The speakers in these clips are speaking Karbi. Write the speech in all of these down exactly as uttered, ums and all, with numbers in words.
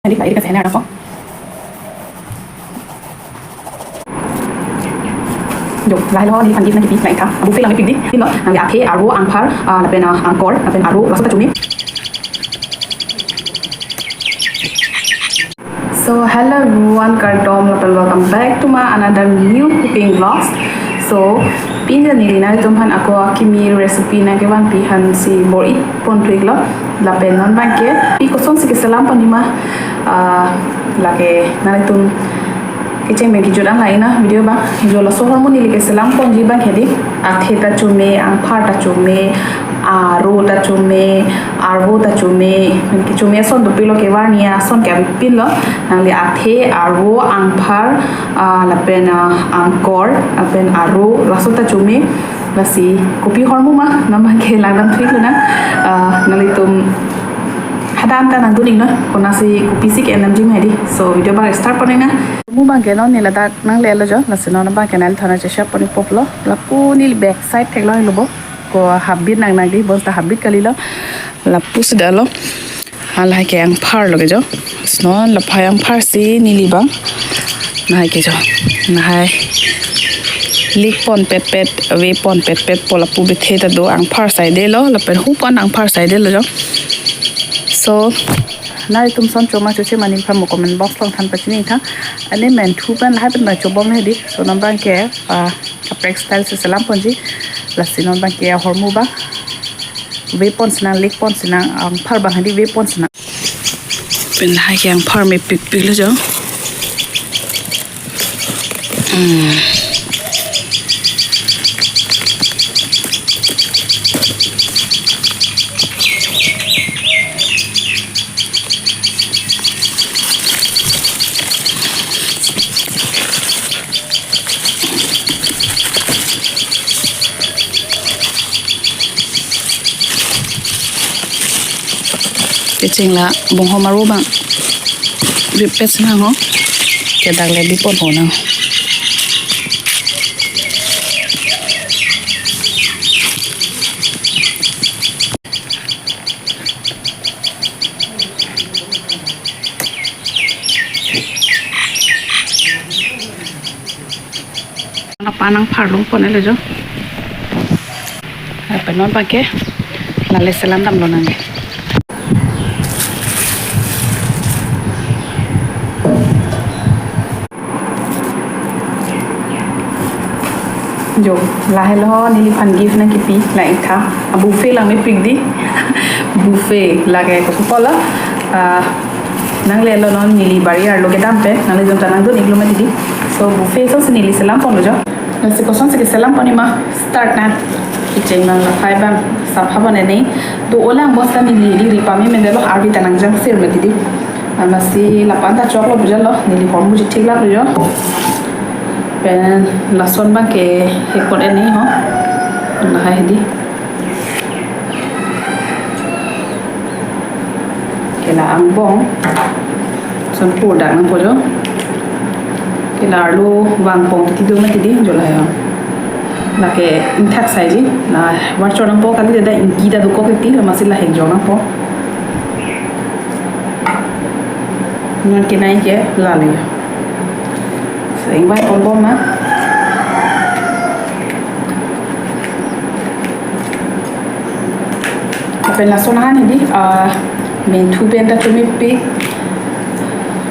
Neli lahai ke sena ako. Jo, lahelo neliphan gift nangkipi, lahai tha. Buffet lang pik dei. Pin lo, nangli athe, arvo, angphar, ah, lapen, ah, angkor, lapen arvo, laso ta chome. So hello everyone, kardom lapen welcome back to my another new cooking vlogs. So pini neli nanglitumphan ako akimi recipe nangkevanpi aphansi bor-i pon thu-iklo. Lapen non abangke pini kosonsi keselam ponji ma, ah, lake nanglitum kecheng pen kejut an lahai na video abang. Jo, laso ahormu neli keselam ponji abangke dei, athe ta chome, angphar ta chome, arvo ta chome, arvo ta chome, kechome ason dopiklo, kevarni ason ke avepinlo. Nangli athe, arvo, angphar, ah, lapen, ah, angkor, lapen arvo, laso ta chome. Lasi kopi ahormu ma, non abangke langdam thu-iklo nang. Ah, nanglitum hadak ta nangdun-iknon, konatsi kopisi ke-endamji ma dei. So video abang start pon-ik nang. Ahormu abangke non neli ladak nanglelo jo, lasi non abangke nangli thana cheshare pon-ikpo pulo. Lapu neli back side theklonglo bo. Ko habit nang nang dei, bonta habit kalilo. Lapusi detlo. Halahai ke angphar lo ke jo. Snon lahai angphar si neli abang, lahai ke jo, lahai lik pon petpet, ve pon petpetpo, lapu bethe ta do, angphar saidelo, lapen hu pon angphar saidelo jo. So nanglitum son choma choche ma neliphan mo comment box along than pachini tha. Ani menthu pen lahai pen abang chobom he dei. So non abangke, ah, kaprek style si selam ponji. Lasi non abangke ahormu abang, ve ponsi nang, lik ponsi nang, angphar abang he dei ve ponsi nang. Pen lahai ke angphar mepikpiklo jo. Hmm. Kecheng la bonghom arvo abang vepet si nang ho. Ke dak le bi pon ho nang. Nangphan angphar longponlo jo. Lapen non abangke lale selam damlo nang. Jo, lahelo neliphan gift nangkipi, lahai tha. Ah, buffet lang mepik dei. Buffet lake kopi pulo. Ah, nanglelo non neli bari arlo kedam pen, nanglitum ta nangdun-iklo mati dei. So buffet asonsi neli selam ponlo jo. Lasi kosonsi keselam ponji ma, start nang. Kecheng abang, lahai abang sapha pon-e nang. To olang bonta neli ri ri pame mendelo, arvi ta nangjangsir mati dei. Amatsi lapu-an ta choklo pu jalo, neli ahormu chethik laklo jo. Pen lason abangke hekpon-e nang ho. Lahai he dei. Ke la angbong. Lason pur dak nangpo jo. Ke la arlo vangpon titi do mati dei jo, lahai ho. Lake ingthak saiji. La var chor nangpo, kali dada ingki ta dokok titi, amatsi la hek jor nangpo. Non kenai ke lale. So, ingvai ponbom ma. Lapen lason ahan he dei, ah, menthu pen ta chomepik.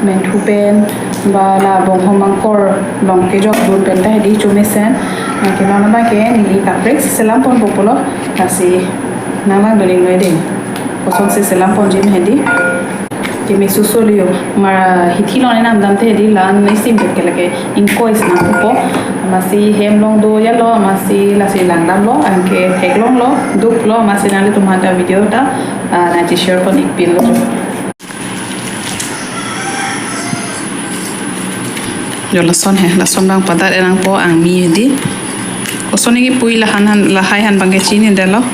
Menthu pen ba la bonghom angkor along kejokdun pen ta he dei chomesen. Anke non abangke neli kaprek si selam ponpo pulo. Lasi nang langdun-iknoi dei. Kosonsi selam ponji ma he dei. Keme suso liyo, mar hithi along nangdamthe he dei, la-an nisim ke lake ingkoi si nangpo. Amatsi hem along do jalo, amatsi lasi langdamlo, anke theklonglo, duklo, amatsi nanglitum aphan ta video ta, ah, nangcheshare pon-ikpinlo. Jo lason he, lason abang padat-e nangpo angmi he dei. Koson nangkipui, lahan han, lahai han abangke chinidetlo.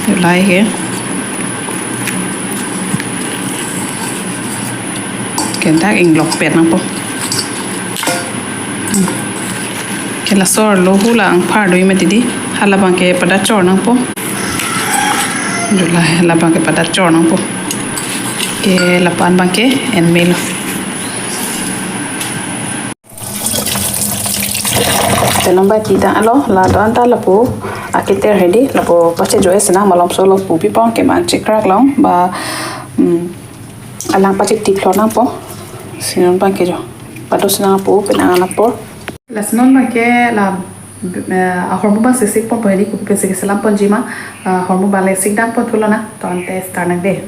Jo lahai ke. Ke dak inglokpet nangpo. Ke laso arlo hu la angphar do mati dei. Hala abangke padat chor nangpo. Jo lahai, hala abangke padat chor nangpo. Ke lapu-an abangke en melo. Telong ba tita alo, la do-an ta lapu aketer hedi, lapu pache jo-e sinang malomso lapu pipon ke man chikrak long ba, hmm, alang pache tik lo nangpo. Si non abangke jo. Pado sinang lapu penang anapor. Lasi non abangke la, eh, ahormu abang sisik ponpo hedi, kopi pensi keselam ponji ma, eh, ahormu abang le sikdang pon thulo na, to ante start nang de.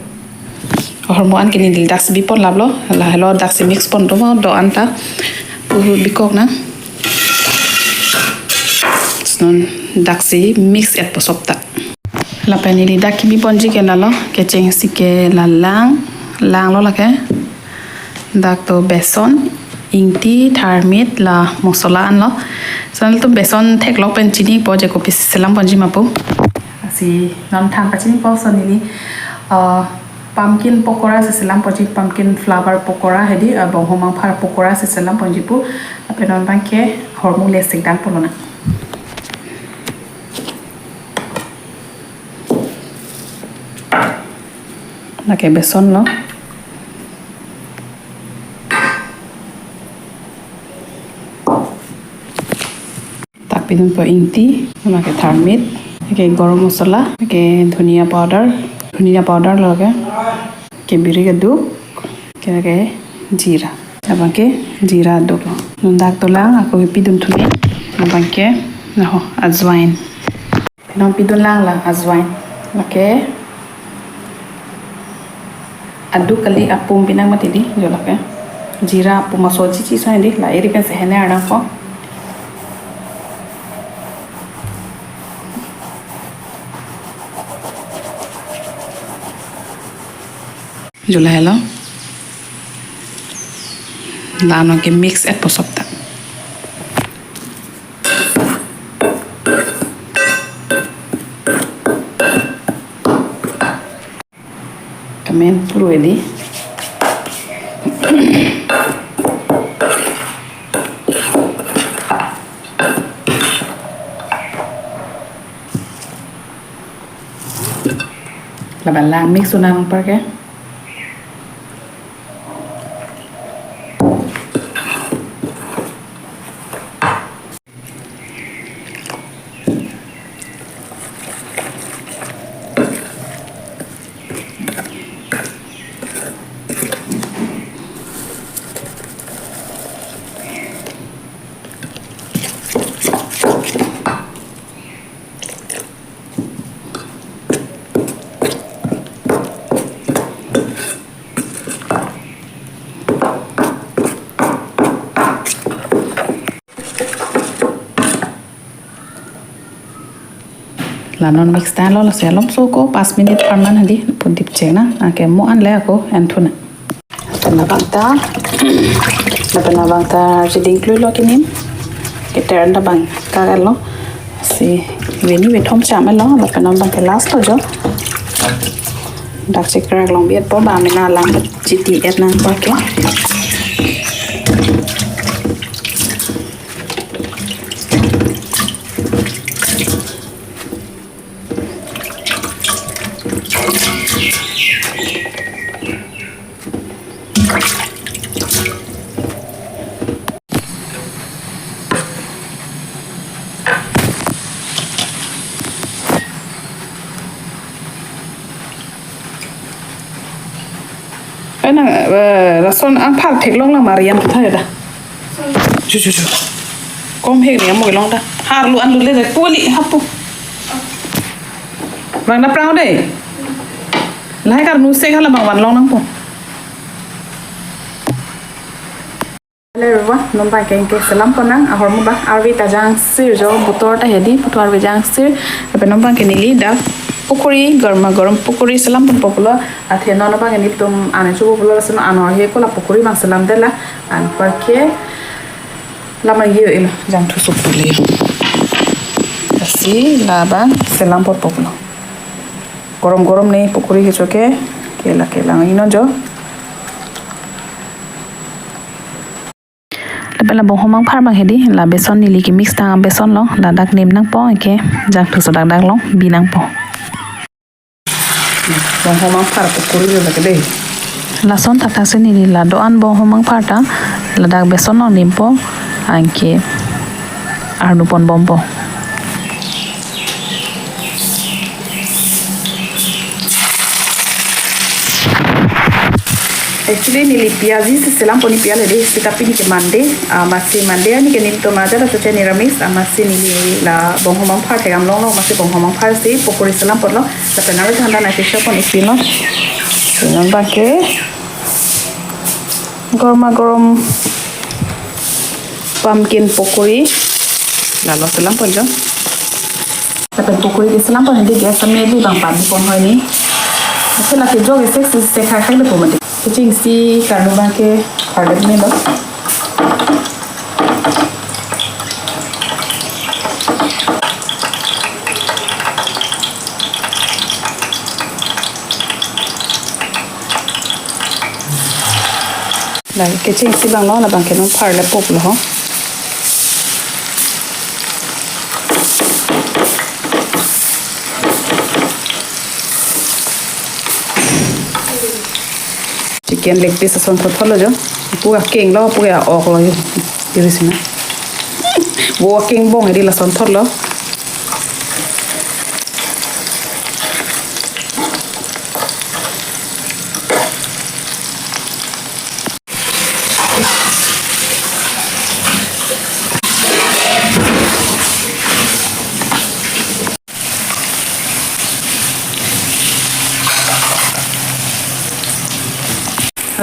Ahormu an ke neli daksi bipon laplo, lahelo daksi mix pon do ma do-an ta. Pu bikok na. Non daksi mix et posop ta. Lapen neli dak kebi ponji ke lalo, kechengsi ke la lang, lang lo lake. Dak to beson, ingti, tharmit, la mosola anlo. Lason to beson theklok pen chinipo je kopisi selam ponji ma pu. Lasi non than pachinipo, lason neli, uh, pumpkin pakora si selam ponji, pumpkin flower pakora hedi, uh, bonghomangphar pakora si selam ponji pu. Lapen non abangke ahormu le sikdang ponlo na. Lake beson lo. Dak pidunpo ingti, lake tharmit, lake garam masala, lake dhania powder, dhania powder lo lake, ke biri keduk, ke lake jeera. Abangke jeera duk lo. Non dak to lang, ako pidun thume. Abangke, naho, ajwain. Non pidun lang la ajwain. Lake aduk kali, apum pinang mati di, jo lake. Jeera apum aso chichi sa di, la eri pensi hene arnangpo. Jo lahelo. La non ke mix et posop ta. Kamen puru edi. Laban lang mix unang parke. La non mix ta lo, lasi alomso ko pas minute apharman hedi, pu dipcheng na, anke mo an le ako en thu na. Lapen labang ta, lapen labang ta arjiding klui lo kinim. Keter an ta abang kak lo. Si veni vethom cham lo, lapen non abangke last lo jo. Dak chikrak long biat po ba mena lang chiti et nang parke. Ai nang, eh, lason angphar theklong lang Mariam tu thaya da. Chu, chu, chu. Kom hek ni amo long da. Har lu an lu le da poli hapu. Bang na prang de. Lahai kar nu se khala bang van long nangpo. Hello everyone, non abangke ingke selam pon nang, ahormu abang arve ta jangsir jo, butor ta hedi, butor arve jangsir, lapen non abangke neli dak pakori, garma garam pakori selam ponpo pulo, athe non abangke nelitum an chopo pulo, lason an ahormu ke la pakori abang selam det la, anparke la abang yo ilo, jangthu suk pule. Lasi la abang selam ponpo pulo. Garam garam ne pakori kecho ke, ke la ke lang ino jo. Lapen la bonghomangphar abang hedi, la beson neli ke mix tang beson lo, ladak nem nangpo, anke jangthu so dak dak long bi nangpo. Bonghomangphar pakori lo lake dei. Lason thakthak si neli la do-an bonghom angphar ta ladak beson nangdimpo, anke arnu ponbompo. Actually, neli piyaj si selam pon, ne piyaj le dei, seta pini ke Monday, ah, amatsi Monday arni ke nelitum ajat achoche niramis, ah, amatsi neli la bonghom angphar thekdam longlo, amatsi bonghom angphar si pokori selam ponlo, lapen nangli than ta nangchesok pon ik pilo. Selam abang ke. Gorma gorom pumpkin pokori. Lalo selam pon jo. Lapen pokori ke selam pon, neli gas ta me abang padu pon hoi ni. Ase lake jo ke sek si sek khai khai le po mati. Kechengsi karno abang ke pardet melo. La kechengsi abang lo, labang ke nangpharle poklo ho. Chicken leg piece ason thotthotlo jo. Pu akeng lo, pu a-ok lo jo. Iri sina. Pu akeng bong iri, lason thotlo.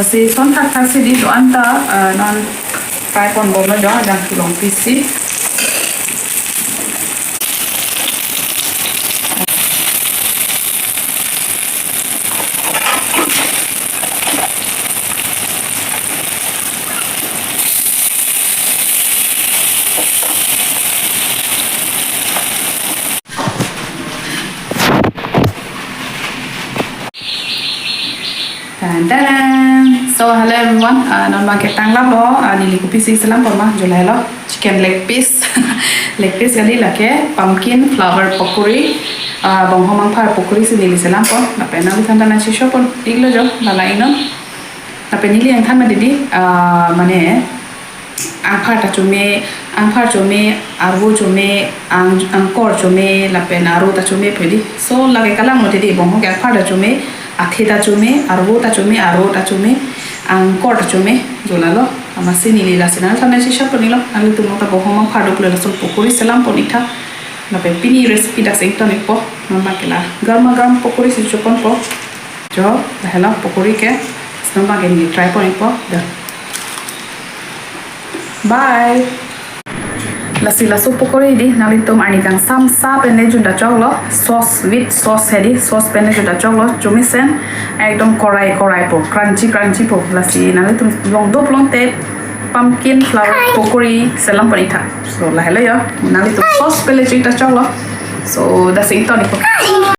Lasi son thakthak si dei do-an ta, ah, non fry ponbomlo jo, jangthu long piece si. Tan, tan. So, hello everyone. Ah, non abang ke tanglo, ah, neli kopisi selam pon ma, jo lahelo. Chicken leg piece. Leg piece kali, lake pumpkin flower pokori. Ah, bonghom angphar pokori si neli selam pon. Lapen nangli than ta nangchesok pon iklo jo, la la inon. Lapen neli nangthan ma dei dei, ah, mane, angphar ta chome, angphar chome, arvo chome, ang-, angkor chome, lapen aro ta chome pu dei. So, lake kalang lo dei dei, bonghom ke angphar ta chome, athe ta chome, arvo ta chome, aro ta chome, angkor ta chome, jo lalo. Amatsi neli lasi nangthan nangchesok pon iklo, nanglitum ta bonghom angphar do pulo lason pokori selam pon ik tha. Lapen pini recipe dak si ington ikpo, non abang ke la garma garam pokori si choponpo. Jo, lahelo pokori ke, non abang ke neli try pon ikpo. Dah. Bye. Lasi laso pokori dei, nanglitum arni kangsam sa pen le jun ta choklo, sauce, with sauce he dei, sauce pen le jun ta choklo, chomesen ekdom korai korai po, crunchy crunchy po, lasi nanglitum long dop long te pumpkin flower pokori selam pon ik tha. So, lahelo jo, nanglitum sauce pen le jun ta choklo, so, dak si ington ikpo.